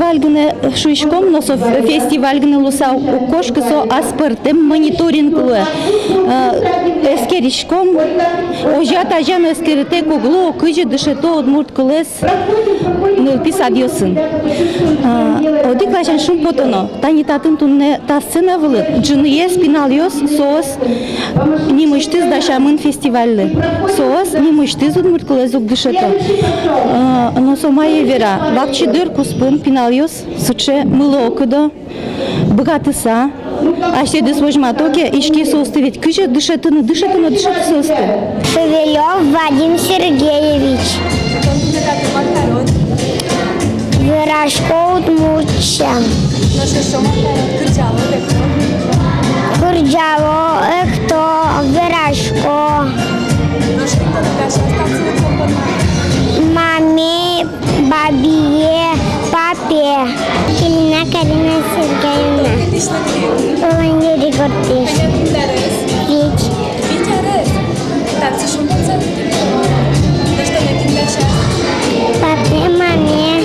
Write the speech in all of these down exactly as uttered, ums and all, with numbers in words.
Фестиваль гинэ шуиськом, но со ф-, фестиваль гинэ луыса уг кошкы, со аспӧртэм мониторинг луэ. Э, эскериськом, озьы-а, тазьы-а, но эскеритэк уг луы, кызьы дышето удмурт кылэз нылпи садъёсын. Э, одӥг ласянь шумпотоно, тани татын туннэ та сцена вылын ӝыныез пиналъёс, соос нимысьтыз дасямын фестивальлы. Соос нимысьтыз удмурт кылэз уг дышето. Э, но со мае вера, вакчи дыр куспын пиналъёс сыӵе мыло-кыдо быгатыса, асьтэдыз возьмато ке, иське соосты ведь кызьы дышетыны, дышетыны, дышетыны соосты. Шевелёв Вадим Сергеевич. Верасько удмуртча. Кырӟало, экто, верасько. Маме, бабие, папе. Ильина Карина Сергеевна. Улан Юри гуртысь. Вить. Вить арес. Татчы шумпотса. Папе, маме.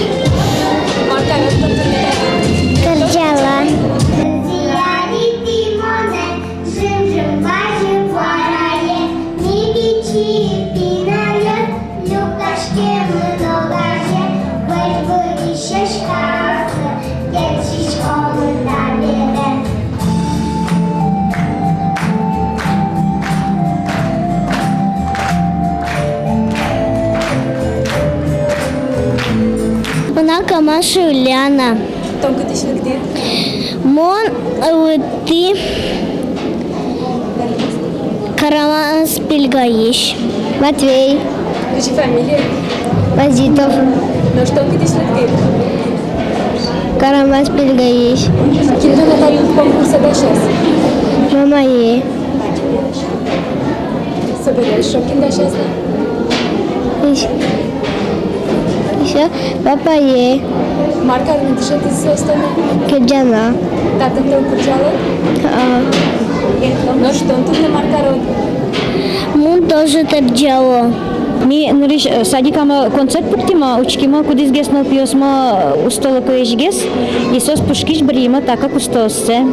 Кырӟала. Жым-жым вазьы куарае, ми пичи пиналъёс, люкаськемын огазе, вӧсь быдӟым сяськаосы, кельшиськомы табере. Мынам кӧмаське Юлиана. Тон кытысь лыктӥд? Мон лыктӥ Карамас-Пельгаысь. Матвей. Кызьы фамилия? Мазитов. Нош тон кытысь лыктӥд? Карамас-Пельгаысь. Кин тонэ та конкурсэ дасяз? Мамае. Собере эшшо кин дасяз? Эш-, эшшо папае. Мар карыны дышетӥз соос тонэ? Кырӟаны. Татын тон кырӟалод? А. Нош тон туннэ мар карод? Мон тоже кырӟало. Ми нырысь, э, садикамы концерт пуктӥмы, учкимы, кудӥзгес нылпиосмы, э, устолыкоесьгес, и соос пушкысь бырйимы та кык устооссэ.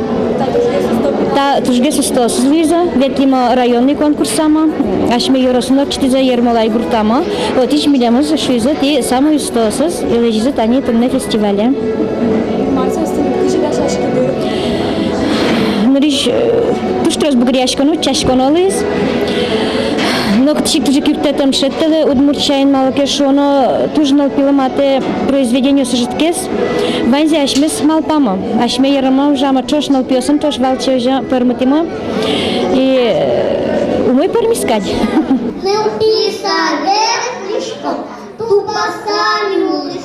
Та тужгес устоосыз луизы, ветлӥмы районный конкурсамы, асьме ёросын ортчытӥзы, Ермолай гуртамы, отысь милемыз шуизы, тӥ самой устоосыз, и лэзизы тани туннэ фестивале. Нырысь, э, туж трос бугыръяськоно, утчаськоно луиз. Но кытысь ик туж ик юрттэт ӧм шедьтылэ удмурт сямен, малы ке шуоно, туж нылпилы матэ произведениос ӧжытгес. Ваньзэ асьмеос малпамы, асьме йырмы ужамы, ӵош нылпиосын ӵош валче озьы пӧрмытӥмы. И, э, умой пӧрмиз кадь. Нылпи садэ пыриськом, тупаса ми улӥськом.